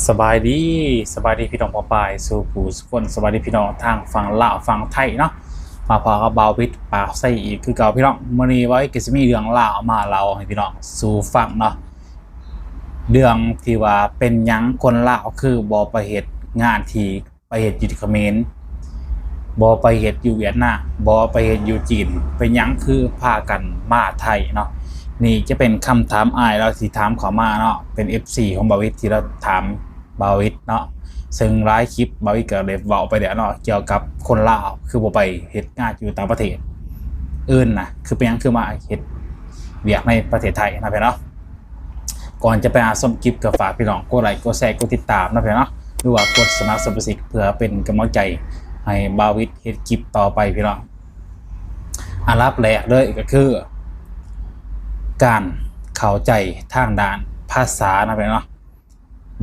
ສະບາຍດີ ສະບາຍດີພີ່ນ້ອງປ້ອງປາຍສູ່ຜູ້ສູ່ຄົນ, ສະບາຍດີພີ່ນ້ອງທາງຝັ່ງລາວຝັ່ງໄທເນາະ. ມາພໍ້ກັບບ່າວວິດປາກໄຊອີກຄືເກົ່າພີ່ນ້ອງ. ມື້ນີ້ບ່າວວິດກໍຊິມີເລື່ອງລາວມາເລົ່າໃຫ້ພີ່ນ້ອງສູ່ຟັງເນາະ, ເລື່ອງທີ່ວ່າເປັນຫຍັງຄົນລາວຄືບໍ່ໄປເຮັດງານທີ່ ໄປເຮັດຢູ່ທີ່ຂະເໝນ, ບໍ່ໄປເຮັດຢູ່ຫວຽດນາມ, ບໍ່ໄປເຮັດຢູ່ຈີນ, ເປັນຫຍັງຄືພາກັນມາໄທເນາະ? ນີ້ຈະເປັນຄຳຖາມອ້າຍລາວທີ່ຖາມເຂົ້າມາເນາະ, ເປັນເອັຟຊີຂອງບ່າວວິດທີ່ລາວຖາມບ່າວວິດເນາະ. ເຊິ່ງຫຼາຍຄລິບບ່າວວິດກໍໄດ້ເວົ້າໄປແລ້ວເນາະ ກ່ຽວກັບຄົນລາວຄືບໍ່ໄປເຮັດງານຢູ່ຕ່າງປະເທດອື່ນນະ, ຄືເປັນຫຍັງຄືມາເຮັດວຽກໃນປະເທດໄທເນາະ ພີ່ນ້ອງເນາະ. ກ່ອນຈະໄປຫາຊົມຄລິບ ກໍຝາກພີ່ນ້ອງກົດໄລ ກົດແຊ ກົດຕິດຕາມເນາະ ພີ່ນ້ອງເນາະ, ຫຼືວ່າກົດສະໝັກສະມາຊິກ ເພື່ອເປັນກຳລັງໃຈໃຫ້ບ່າວວິດເຮັດຄລິບຕໍ່ໄປ ພີ່ນ້ອງ. ອັນດັບແລກເລີຍກໍຄື ການເຂົ້າໃຈທາງດ້ານພາສາເນາະ ພີ່ນ້ອງເນາະ.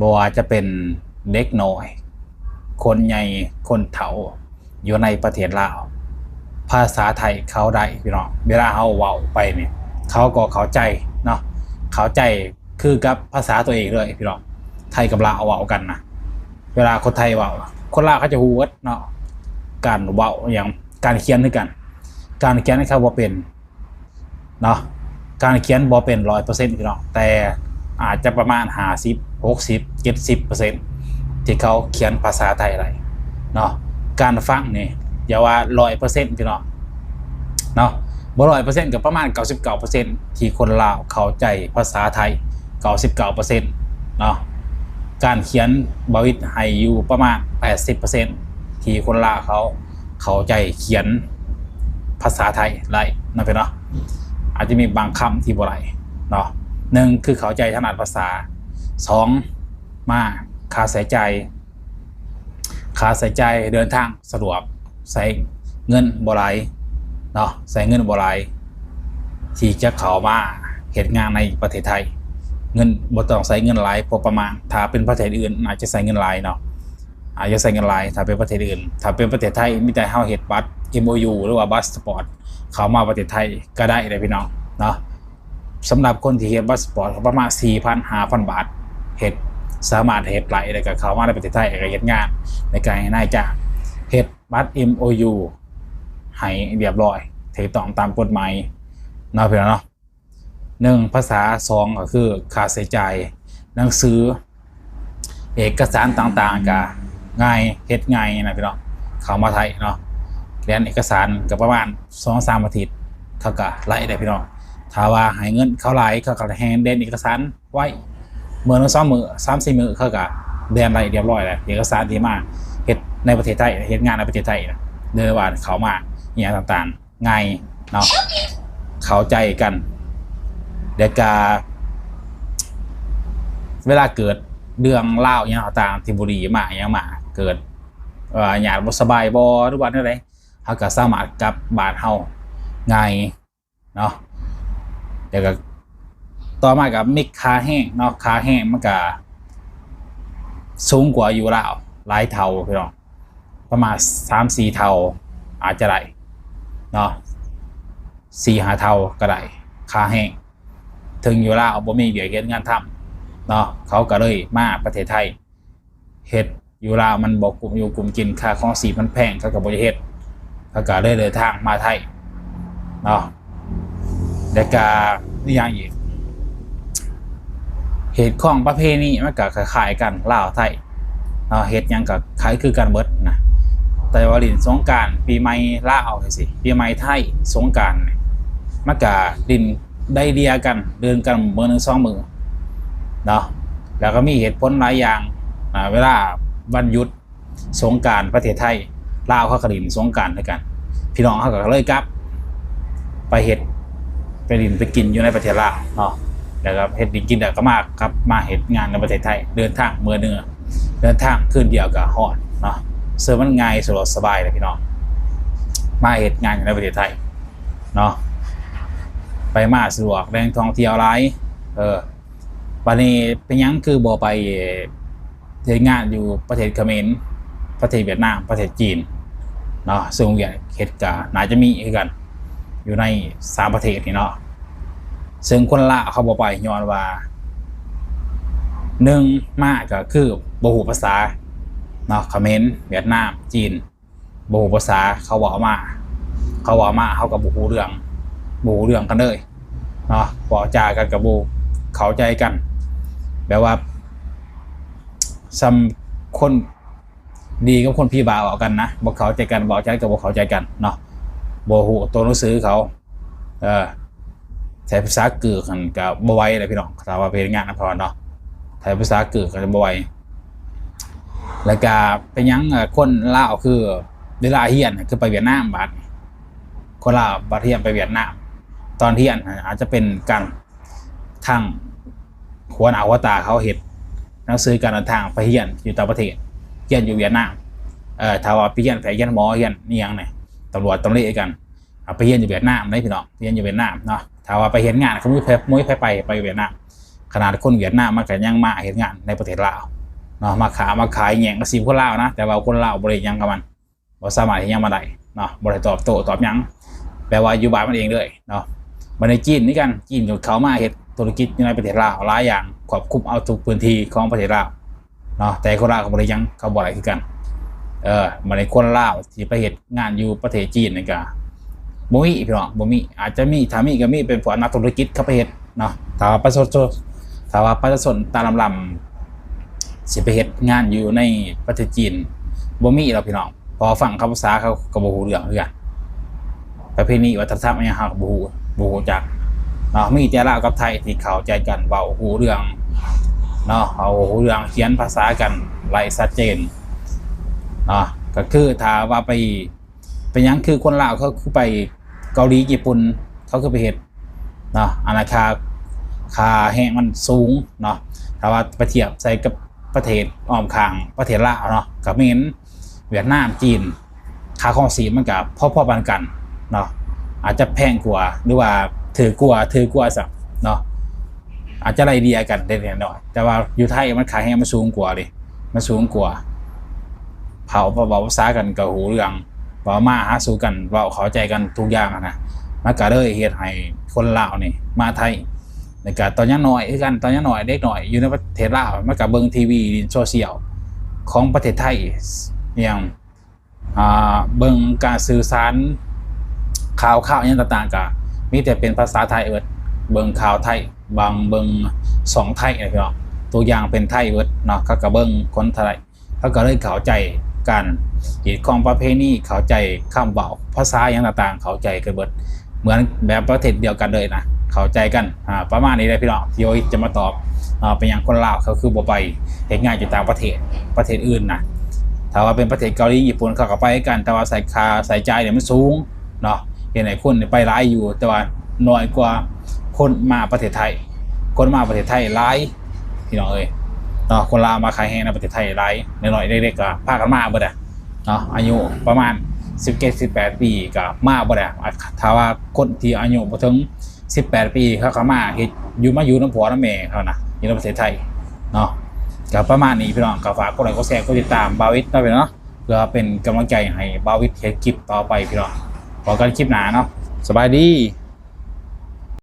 ບໍ່ວ່າຈະເປັນເດັກນ້ອຍ ຄົນໃຫຍ່ ຄົນເຖົ້າ ຢູ່ໃນປະເທດລາວ ພາສາໄທເຂົາໄດ້ພີ່ນ້ອງ. ເວລາເຮົາເວົ້າໄປນີ້ ເຂົາກໍເຂົ້າໃຈເນາະ, ເຂົ້າໃຈຄືກັບພາສາຕົວເອງເລີຍພີ່ນ້ອງ. ໄທກັບລາວເວົ້າກັນນະ ເວລາຄົນໄທເວົ້າ ຄົນລາວເຂົາຈະຮູ້ໝົດເນາະ, ການເວົ້າຫຍັງ ການຂຽນຄືກັນ, ການຂຽນເຂົາບໍ່ເປັນ ເນາະ. ການຂຽນບໍ່ເປັນຮ້ອຍເປີເຊັນພີ່ນ້ອງ, ແຕ່ອາດຈະປະມານຫ້າສິບ ຫົກສິບ ເຈັດສິບເປີເຊັນ ທີ່ເຂົາຂຽນພາສາໄທໄດ້ເນາະ. ການຟັງນີ້ຢ່າວ່າຮ້ອຍເປີເຊັນພີ່ນ້ອງເນາະ, ບໍ່ຮ້ອຍເປີເຊັນກໍປະມານເກົ້າສິບເກົ້າເປີເຊັນ ທີ່ຄົນລາວເຂົ້າໃຈພາສາໄທ ເກົ້າສິບເກົ້າເປີເຊັນເນາະ. ການຂຽນບ່າວວິດໃຫ້ຢູ່ປະມານແປດສິບເປີເຊັນ ທີ່ຄົນລາວເຂົາເຂົ້າໃຈຂຽນ ພາສາໄທໄດ້ເນາະ ພີ່ນ້ອງເນາະ. ອາດຈະມີບາງຄຳທີ່ບໍ່ໄດ້ເນາະ, ໜຶ່ງຄືເຂົ້າໃຈທາງດ້ານພາສາ, ສອງມາຄ່າໃຊ້ຈ່າຍ, ຄ່າໃຊ້ຈ່າຍເດີນທາງສະດວກ, ໃຊ້ເງິນບໍ່ຫຼາຍເນາະ, ໃຊ້ເງິນບໍ່ຫຼາຍ ທີ່ຈະເຂົ້າມາເຮັດງານໃນປະເທດໄທ. ເງິນ ບໍ່ຕ້ອງໃຊ້ເງິນຫຼາຍພໍປະມານ, ຖ້າເປັນປະເທດອື່ນອາດຈະໃຊ້ເງິນຫຼາຍເນາະ. ອາ ຢ່າໃຊ້ເງິນຫຼາຍ ຖ້າເປັນປະເທດອື່ນ. ຖ້າເປັນປະເທດໄທ ມີແຕ່ເຮົາເຮັດບັດເອັມໂອຢູ ຫຼືວ່າບັດສະປອດ ເຂົ້າມາປະເທດໄທກໍໄດ້ເດ້ພີ່ນ້ອງເນາະ. ສຳລັບຄົນທີ່ເຮັດບັດສະປອດ ປະມານສີ່ພັນ ຫ້າພັນບາດ ເຮັດ ສາມາດເຮັດໄດ້ ແລ້ວກໍເຂົ້າມາໃນປະເທດໄທ ແລ້ວກໍເຮັດງານໃນການໃຫ້ນາຍຈ້າງ, ເຮັດບັດເອັມໂອຢູໃຫ້ຮຽບຮ້ອຍ ຖືກຕ້ອງຕາມກົດໝາຍເນາະ ພີ່ນ້ອງເນາະ. ໜຶ່ງ ພາສາ, ສອງ ກໍຄືຄ່າໃຊ້ຈ່າຍ ໜັງສື ເອກະສານຕ່າງໆ ກໍງ່າຍ ເຮັດງ່າຍນະພີ່ນ້ອງ. ເຂົ້າມາໄທເນາະ ແລ່ນເອກະສານກໍປະມານສອງສາມອາທິດ ເຂົາກໍໄລ່ໄດ້ພີ່ນ້ອງ. ຖ້າວ່າໃຫ້ເງິນເຂົາຫຼາຍ ເຂົາກໍແລ່ນເອກະສານໄວ ມື້ໜຶ່ງສອງມື້ ສາມສີ່ມື້ ເຂົາກໍແລ່ນໄດ້ຮຽບຮ້ອຍແລ້ວ. ເອກະສານທີ່ມາເຮັດໃນປະເທດໄທ ເຮັດງານໃນປະເທດໄທນະ ຫຼືວ່າເຂົ້າມາອີ່ຫຍັງຕ່າງໆ ງ່າຍເນາະ ເຂົ້າໃຈກັນ. ແລ້ວກະເວລາເກີດເລື່ອງລາວຫຍັງຕ່າງໆ ທີ່ບໍ່ດີມາຫຍັງມາ ເກີດ ເອີ ຍາດບໍ່ສະບາຍບໍ່ ຫຼືວ່າແນວໃດ ເຮົາກໍສາມາດກັບບ້ານເຮົາງ່າຍເນາະ. ແລ້ວກໍຕໍ່ມາກໍມີຄ່າແຮງເນາະ, ຄ່າແຮງມັນກໍສູງກວ່າຢູ່ລາວຫຼາຍເທົ່າພີ່ນ້ອງ. ປະມານສາມສີ່ເທົ່າອາດຈະໄດ້ເນາະ, ສີ່ຫ້າເທົ່າກໍໄດ້ຄ່າແຮງ. ເຖິງຢູ່ລາວບໍ່ມີວຽກເຮັດງານທຳເນາະ, ເຂົາກໍເລີຍມາປະເທດໄທເຮັດ. ຢູ່ລາວມັນບໍ່ກຸ້ມຢູ່ກຸ້ມກິນ, ຄ່າຄອງຊີບມັນແພງ, ເຂົາກໍບໍ່ຢາກເຮັດ, ເຂົາກໍເລີຍເດີນທາງມາໄທເນາະ. ແລ້ວກະອີ່ຫຍັງອີກ ເຂດຂອງປະເພນີມັນກະຄ້າຍໆກັນ ລາວໄທເນາະ, ເຮັດຫຍັງກະຄ້າຍຄືກັນເບິດນະ. ແຕ່ວ່າຫຼິ້ນສົງການ ປີໃໝ່ລາວຈັ່ງຊີ້ ປີໃໝ່ໄທ ສົງການນີ້ ມັນກະຫຼິ້ນໄລ່ເລ່ຍກັນ ເດີນກັນມື້ໜຶ່ງສອງມື້ເນາະ. ແລ້ວກໍມີເຫດຜົນຫຼາຍຢ່າງ ອາ ເວລາວັນຢຸດ ສົງການປະເທດໄທ ລາວເຂົາກໍຫຼິ້ນສົງການຄືກັນ, ພີ່ນ້ອງເຮົາກໍເລີຍກັບໄປເຮັດ ໄປຫຼິ້ນໄປກິນຢູ່ໃນປະເທດລາວເນາະ, ແລ້ວກໍເຮັດກິນກິນ ແລ້ວກໍມາ ກັບມາເຮັດງານໃນປະເທດໄທ, ເດີນທາງມື້ໜຶ່ງ ເດີນທາງຄືນດຽວກໍຮອດເນາະ. ເຊິ່ງມັນງ່າຍສະດວກສະບາຍເດ້ພີ່ນ້ອງ, ມາເຮັດງານຢູ່ໃນປະເທດໄທເນາະ, ໄປມາສະດວກ ແຫຼ່ງທ່ອງທ່ຽວຫຼາຍ. ເອີ ບາດນີ້ເປັນຫຍັງຄືບໍ່ໄປເຮັດງານຢູ່ປະເທດຂະເໝນ, ປະເທດຫວຽດນາມ, ປະເທດຈີນເນາະ? ເຊິ່ງວຽກເຮັດກໍໜ້າຈະມີຄືກັນ ຢູ່ໃນສາມປະເທດນີ້ເນາະ. ເຊິ່ງຄົນລາວເຂົາບໍ່ໄປ ຍ້ອນວ່າ ໜຶ່ງມາກໍຄືບໍ່ຮູ້ພາສາເນາະ ຂະເໝນ ຫວຽດນາມ ຈີນ ບໍ່ຮູ້ພາສາ ເຂົາເວົ້າມາ ເຂົາເວົ້າມາ ເຮົາກໍບໍ່ຮູ້ເລື່ອງ ບໍ່ຮູ້ເລື່ອງກັນເລີຍເນາະ ເວົ້າຈາກັນກໍບໍ່ເຂົ້າໃຈກັນ ແບບວ່າ ສ່ຳຄົນດີກັບຄົນຜີບ້າເວົ້າກັນນະ ບໍ່ເຂົ້າໃຈກັນ ເວົ້າຈາກໍບໍ່ເຂົ້າໃຈກັນເນາະ ບໍ່ຮູ້ໂຕໜັງສືເຂົາ ເອີ ໃຊ້ພາສາກືກຫັ້ນກະບໍ່ໄຫວແຫຼະພີ່ນ້ອງ ຖ້າວ່າໄປເຮັດງານນຳເຂົາເນາະ ໃຊ້ພາສາກືກກໍຈະບໍ່ໄຫວ ແລ້ວກະເປັນຫຍັງ ເອີ ຄົນລາວຄືເວລາຮຽນຄືໄປຫວຽດນາມ ບາດນີ້ຄົນລາວບັດຮຽນໄປຫວຽດນາມ ຕອນຮຽນອາດຈະເປັນການ ທາງຫົວໜ້າຫົວຕາເຂົາເຮັດໜັງສືການເດີນທາງໄປຮຽນຢູ່ຕ່າງປະເທດ ຮຽນຢູ່ຫວຽດນາມ ເອີ ຖ້າວ່າໄປຮຽນແພດ ຮຽນໝໍ ຮຽນອີ່ຫຍັງນີ້ ຕຳຫຼວດຕຳເລກັນ ເອົາໄປຮຽນຢູ່ຫວຽດນາມເດ້ພີ່ນ້ອງ ຮຽນຢູ່ຫວຽດນາມເນາະ ຖ້າວ່າໄປຮຽນງານກໍບໍ່ມີໃຜ ບໍ່ມີໃຜໄປ ໄປຫວຽດນາມ ຂະໜາດຄົນຫວຽດນາມມັນກໍຍັງມາເຮັດງານໃນປະເທດລາວເນາະ ມາຄ້າມາຂາຍ ແຍ່ງອາຊີບຄົນລາວນະ ແຕ່ວ່າຄົນລາວບໍ່ໄດ້ຫຍັງກັບມັນ ບໍ່ສາມາດເຮັດຫຍັງມາໄດ້ເນາະ ບໍ່ໄດ້ຕອບໂຕ້ຕອບຫຍັງ ແປວ່າຢູ່ບ້ານມັນເອງເລີຍເນາະ ບັດນີ້ຈີນຄືກັນ ຈີນກໍເຂົ້າມາເຮັດທຸລະກິດຢູ່ໃນປະເທດລາວຫຼາຍຢ່າງ ຄວບຄຸມເອົາທຸກພື້ນທີ່ຂອງປະເທດລາວເນາະ ແຕ່ຄົນລາວກໍບໍ່ໄດ້ຫຍັງ ເຂົາບໍ່ໄດ້ຄືກັນ ເອີ ບັດນີ້ຄົນລາວທີ່ໄປເຮັດງານຢູ່ປະເທດຈີນນີ້ກໍບໍ່ມີພີ່ນ້ອງ ບໍ່ມີ ອາດຈະມີ ຖ້າມີກໍມີເປັນພວກນັກທຸລະກິດເຂົາໄປເຮັດ ເນາະ ຖ້າວ່າປະຊາຊົນ ຖ້າວ່າປະຊາຊົນຕາລ່ຳໆ ຊິໄປເຮັດງານຢູ່ໃນປະເທດຈີນ ບໍ່ມີດອກພີ່ນ້ອງ ເພາະວ່າຟັງຄຳພາສາເຂົາກໍບໍ່ຮູ້ເລື່ອງຄືກັນ ປະເພນີວັດທະນະທຳອີ່ຫຍັງເຮົາກໍບໍ່ຮູ້ ບໍ່ຮູ້ຈັກເນາະ ມີແຕ່ລາວກັບໄທທີ່ເຂົ້າໃຈກັນ ເວົ້າຮູ້ເລື່ອງເນາະ ເວົ້າຮູ້ເລື່ອງ ຂຽນພາສາກັນໄດ້ຊັດເຈນເນາະ ກໍຄືຖ້າວ່າໄປ ເປັນຫຍັງຄືຄົນລາວເຂົາຄືໄປເກົາຫຼີ ຍີ່ປຸ່ນ ເຂົາຄືໄປເຮັດເນາະ ອັນນັ້ນຄ່າ ຄ່າແຮງມັນສູງເນາະ ຖ້າວ່າໄປທຽບໃສ່ກັບປະເທດອ້ອມຂ້າງປະເທດລາວເນາະ ຂະເໝນ ຫວຽດນາມ ຈີນ ຄ່າຄອງຊີບມັນກະພໍໆປານກັນເນາະ ອາດຈະແພງກວ່າ ຫຼືວ່າຖືກກວ່າ ຖືກກວ່າຊ້ຳເນາະ ອາດຈະໄລ່ເລ່ຍກັນເລັກໆນ້ອຍໆ ແຕ່ວ່າຢູ່ໄທມັນຄ່າແຮງມັນສູງກວ່າເດ້ ມັນສູງກວ່າ ເວົ້າ ເວົ້າພາສາກັນກໍຮູ້ເລື່ອງ ເວົ້າມາຫາສູ່ກັນ ເວົ້າເຂົ້າໃຈກັນທຸກຢ່າງຫັ້ນນະ ມັນກໍເລີຍເຮັດໃຫ້ຄົນລາວນີ້ມາໄທ ແລ້ວກໍຕອນຍັງນ້ອຍຄືກັນ ຕອນຍັງນ້ອຍ ເດັກນ້ອຍຢູ່ໃນປະເທດລາວ ມັນກໍເບິ່ງທີວີ ຫຼິ້ນໂຊຊຽວຂອງປະເທດໄທ ອີ່ຫຍັງ ອ່າ ເບິ່ງການສື່ສານ ຂ່າວຄາວຫຍັງຕ່າງໆ ກໍມີແຕ່ເປັນພາສາໄທເບິດ ເບິ່ງຂ່າວໄທ ບາງ ເບິ່ງຊ່ອງໄທນະພີ່ນ້ອງ ທຸກຢ່າງເປັນໄທເບິດເນາະ ເຂົາກໍເບິ່ງຄົນໄທ ເຂົາກໍເລີຍເຂົ້າໃຈການຮີດຄອງປະເພນີ ເຂົ້າໃຈຄຳເວົ້າ ພາສາຫຍັງຕ່າງໆ ເຂົ້າໃຈກັນເບິດ ເໝືອນແບບປະເທດດຽວກັນເລີຍນະ ເຂົ້າໃຈກັນ ອ່າ ປະມານນີ້ແຫຼະພີ່ນ້ອງ ທີ່ໂອລິດຈະມາຕອບ ເນາະ ເປັນຫຍັງຄົນລາວເຂົາຄືບໍ່ໄປເຮັດງານຢູ່ຕ່າງປະເທດ ປະເທດອື່ນນະ ຖ້າວ່າເປັນປະເທດເກົາຫຼີ ຍີ່ປຸ່ນ ເຂົາກໍໄປຄືກັນ ແຕ່ວ່າໃຊ້ຄ່າໃຊ້ຈ່າຍນີ້ມັນສູງເນາະ ເຮັດໃຫ້ຄົນໄປຫຼາຍຢູ່ ແຕ່ວ່າໜ້ອຍກວ່າຄົນມາປະເທດໄທ ຄົນມາປະເທດໄທຫຼາຍ ພີ່ນ້ອງເອີຍເນາະ ຄົນລາວມາຂາຍແຮງໃນປະເທດໄທຫຼາຍ ນ້ອຍໆເດັກໆກໍພາກັນມາເບິດແຫຼະເນາະ ອາຍຸປະມານສິບເຈັດ ສິບແປດປີກໍມາເບິດແຫຼະ ຖ້າວ່າຄົນທີ່ອາຍຸບໍ່ເຖິງສິບແປດປີ ເຂົາກໍມາເຮັດຢູ່ ມາຢູ່ນຳພໍ່ນຳແມ່ເຂົານະ ຢູ່ໃນປະເທດໄທເນາະ ກໍປະມານນີ້ພີ່ນ້ອງ ກໍຝາກກົດໄລ ກົດແຊ ກົດຕິດຕາມບ່າວວິດເນາະ ເພື່ອເປັນກຳລັງໃຈໃຫ້ບ່າວວິດເຮັດຄລິບຕໍ່ໄປພີ່ນ້ອງ ພໍ້ກັນຄລິບໜ້າເນາະ ສະບາຍດີ.